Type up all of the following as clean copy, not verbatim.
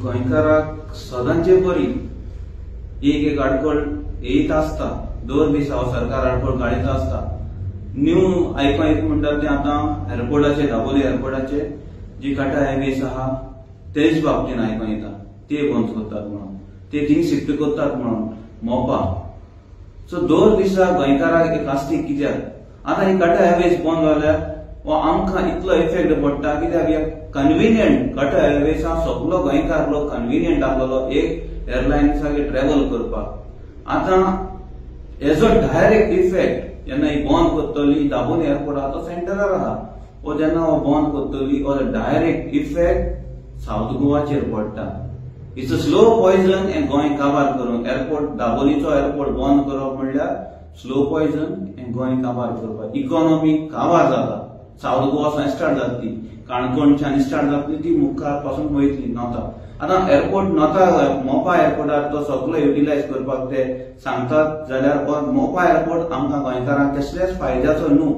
गोंयकाराक सदांचे बरी एक एक आडखळ येयत आसता. दर दिसा हो सरकार आडखळ काडीत आसता. न्यू आयको येता म्हणटा तें आतां एअरपोर्टाचे, दाबोली एअरपोर्टाचे जी काटा एअरवेज आहा तेच बाबतीन आयको येता, ते बंद करतात म्हणून, ते थिंग शिफ्ट करतात म्हणून मोपा. सो दर दिसा गोंयकाराक एक आस्तीक कित्याक आतां ही काटा एअरवेज बंद जाल्यार हो आमकां इतलो इफेक्ट पडटा. कित्याक हे कन्विनियंट काटा एअरवेजा सगलो गोंयकार लोक कन्विनियंट आसलेलो एक एअरलायन्साक ट्रॅव्हल करपाक. आतां हेजो डायरेक्ट इफेक्ट जेन्ना ही बंद करतली, दाबोली एअरपोर्ट आहा तो सेंटरार आहा, वो जेन्ना हो बंद करतली हो डायरेक्ट इफेक्ट सावथ गोवाचेर पडटा. It's a slow poison हें गोंय काबार करूंक. एअरपोर्ट, दाबोलीचो एअरपोर्ट बंद करप म्हणल्यार स्लो पॉयझन हें गोंय काबार करपाक. इकॉनॉमी काबार जाता. सावथ गोवा सावन स्टार्ट जातली, काणकोणच्यान स्टार्ट जातली, ती मुखार पासून वयतली नॉर्था. आतां एअरपोर्ट नॉर्था मोपा एअरपोर्टार तो सगलो युटिलायज करपाक ते सांगतात जाल्यार मोपा एअरपोर्ट आमकां गोंयकारांक कसल्याच फायद्याचो न्हू,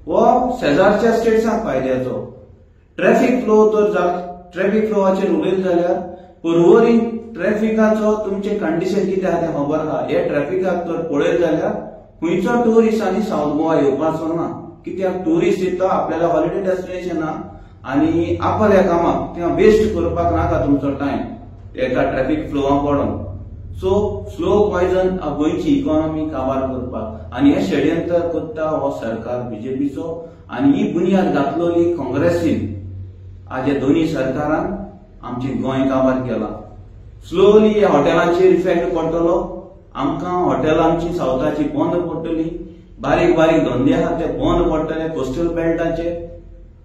हो शेजारच्या स्टेट्सांक फायद्याचो. ट्रॅफिक फ्लो तर ट्रॅफिक फ्लोवाचेर उलयत जाल्यार पर्वरी ट्रॅफिकाचो तुमचें कंडिशन कितें आहा तें खबर आहा. हे ट्रॅफिकाक तर पळयत जाल्यार खंयचो ट्युरिस्ट आनी सावथ गोवा येवपाचो ना. कित्याक ट्युरिस्ट येता आपल्याला हॉलिडे डेस्टिनेशना आनी आपल्या कामाक थिंगा वेस्ट करपाक नाका तुमचो टायम एका ट्रॅफिक फ्लोवाक पडोन. सो स्लो पॉयझन गोंयची इकॉनॉमी काबार करपाक आनी हें षडयंत्र करता हो सरकार बीजेपीचो. आनी ही बुनियाद घातलोली काँग्रेसीन. आज ह्या दोनूय सरकारान आमचें गोंय काबार केलां. स्लोली ह्या हॉटेलांचेर इफेक्ट पडटलो. आमकां हॉटेलांची सावथाची बंद पडटली, बारीक बारीक धंदे आहा ते बंद पडटले, कोस्टल बेल्टाचे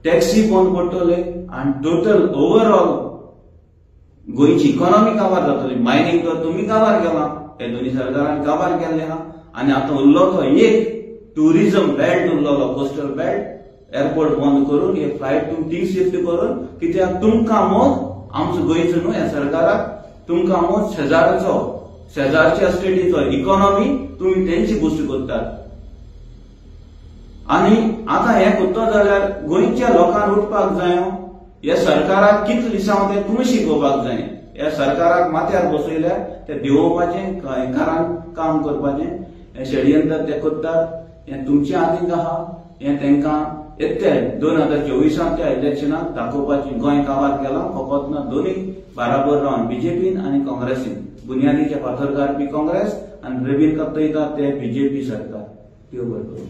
टॅक्सी बंद पडटले आनी टोटल ओवरऑल गोंयची इकॉनॉमी काबार जातली. मायनिंग तर तुमी काबार केलां, हे दोनूय सरकारान काबार केल्लें आहा. आनी आतां उरलो तो एक ट्युरिझम बेल्ट उरलेलो, कोस्टल बेल्ट. एअरपोर्ट बंद करून हे फ्लायट तुमी थिंग शिफ्ट करून, कित्याक तुमकां मोग आमचो गोंयचो न्हू, ह्या सरकाराक तुमकां मोग शेजारचो, शेजारच्या स्टेटीचो इकॉनॉमी तुमी तेंची बुस्ट करतात. आनी आतां हें करता जाल्यार गोंयच्या लोकांक उठपाक जाय. ह्या सरकाराक कितले लिसांव तें तुमी शिकोवपाक जाय. ह्या सरकाराक माथ्यार बसयल्यार ते देंवोवपाचें, गोंयकारांक काम करपाचें हें षडयंत्र ते करतात. हें तुमच्या हातींत आहा. हें तांकां येते 2024 त्या इलेक्शनाक दाखोवपाचें. गोंय काबार केलां फकत ना दोनूय बाराबर रावन बीजेपीन आनी काँग्रेसीन. बुनियादीचे फातर काडपी काँग्रेस आनी रेबीन कापतयता ते बीजेपी सरकार. त्यो बरोबर.